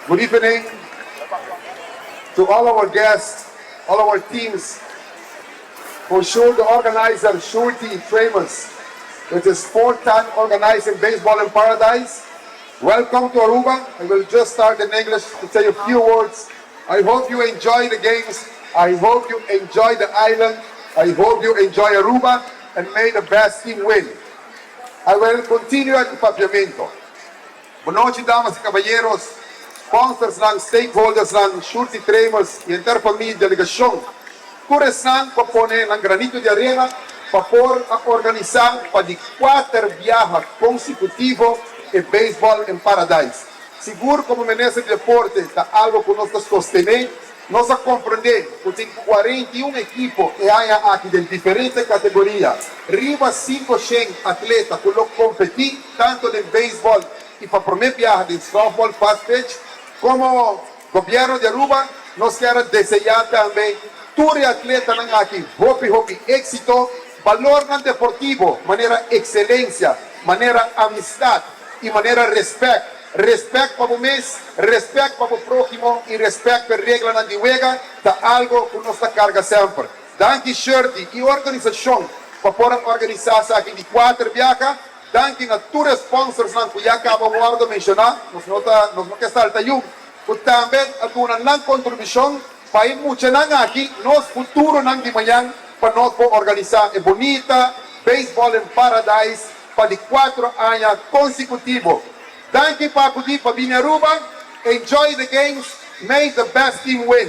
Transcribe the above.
Good evening to all our guests, all our teams. For sure, the organizer, Shurti Tramus, which is fourth time organizing Baseball in Paradise. Welcome to Aruba. I will just start in English to say a few words. I hope you enjoy the games. I hope you enjoy the island. I hope you enjoy Aruba and may the best team win. I will continue in Papiamento. Bon nochi, damas y caballeros, sponsors, nan, stakeholders, nan, Shurti Trainers y henter famia, delegacion. Tur esnan pa pone nan granito di arena pa por a organisa pa di cuater biaha consecutivo e Baseball in Paradise. Sigur, como Minister di Deporte, ta algo cu nos ta sostene. Nos a comprende cu tin 41 ekipo y hay aki di diferente categoria. Riba 500 atleta cu lo competi tanto den baseball y pa prome biaha di softball fast pitch. Como gobierno di Aruba, nos kier desea tambe tur atletanan aki hopi hopi exito, valor deportivo, manera excelencia, manera amistad y manera respet. Respet pa bo mes, respet pa e prohimo y respet pa regla di wega, ta algo cu nos ta carga semper. Danki, Shirley y organisacion pa por organisa aki di cuater biaha. Danki na tur sponsors nan cu ya caba di menciona, nos no kier salta ningun. Y tambe a duna nan contribucion pa e muchanan aki, nos futuro nan di mañan, pa nos organisa e bunita Baseball in Paradise pa di 4 aña consecutivo. Danki pa acudi pa bin Aruba. Enjoy the games. May the best team win.